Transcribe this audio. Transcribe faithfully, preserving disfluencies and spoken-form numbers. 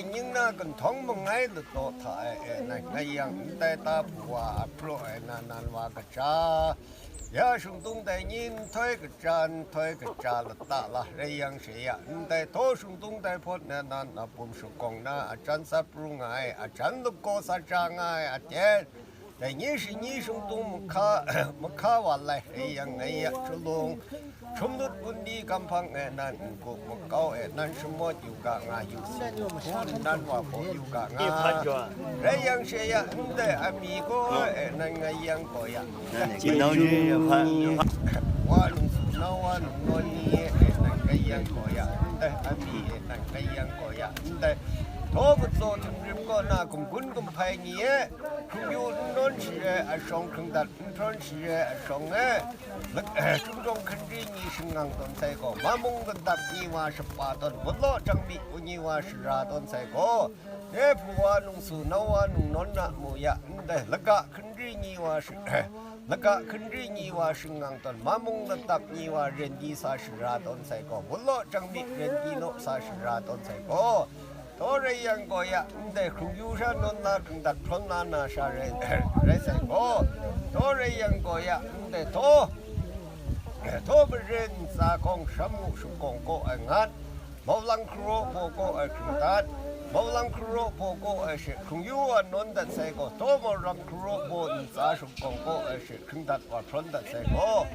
Ning na kunhtawng mangai ladaw hta e, e, nan ngai yang ndai ta hpu wa a praw e, na nan wa kaja. Ya shungtung dai ni nhtoi kaja, nhtoi kaja lata la rai yang she ya, ndai htaw shungtung dai hpawt na nan a pum shagawng na a jan sat pru nga ai, a jan lagaw sa ja nga ai aten, dai ni shi ni shungtung mahka, mahka wa lai rai yang ngai ya, Chulung, Htum lut gun di gamhpang e nan n-gu makau e nan shamawt yu ga nga yu si, hpun nan wa hpaw yu ga nga. Rai yang she ya ndai a mi gaw e nan ngai yang gaw ya. Wa lung su nau wa lung nawn ni e nan ngai yang gaw ya, ndai a mi e nan ngai yang gaw ya, ndai htaw mat law htingrim kaw na gumgun gumhpai ni e, hkrung yu n nawn shi e a shawng hkrung dat n hprawn shi e a shawng e, lak-, Hkungdawng hkungri ni shangang tawn sai gaw, mamung ladap ni wa shapa tawn, gutlaw jangmi u ni wa shara tawn sai gaw, Dai hpu wa nung su nau wa nung nawn na mu ya, ndai laga hkungri ni wa shi-, laga hkungri ni wa shangang tawn, mamung ladap ni wa ren di sa shara tawn sai gaw, gutlaw jangmi ren di naw sa shara tawn sai gaw, taw rai yang gaw ya, ndai hkrung yu sha nawn la, hkrung dat hprawn la na sha rai, rai sai gaw, taw rai yang gaw ya, ndai taw, taw maren ntsa hkawng sham u shukawng kaw ai ngat, maulang hkaraw baw kaw ai hkrung dat, maulang hkaraw baw kaw ai she hkrung yu wa nawn dat sai gaw, taw maulang hkaraw baw ntsa shukawng kaw ai she hkrung dat wa hprawn dat sai gaw,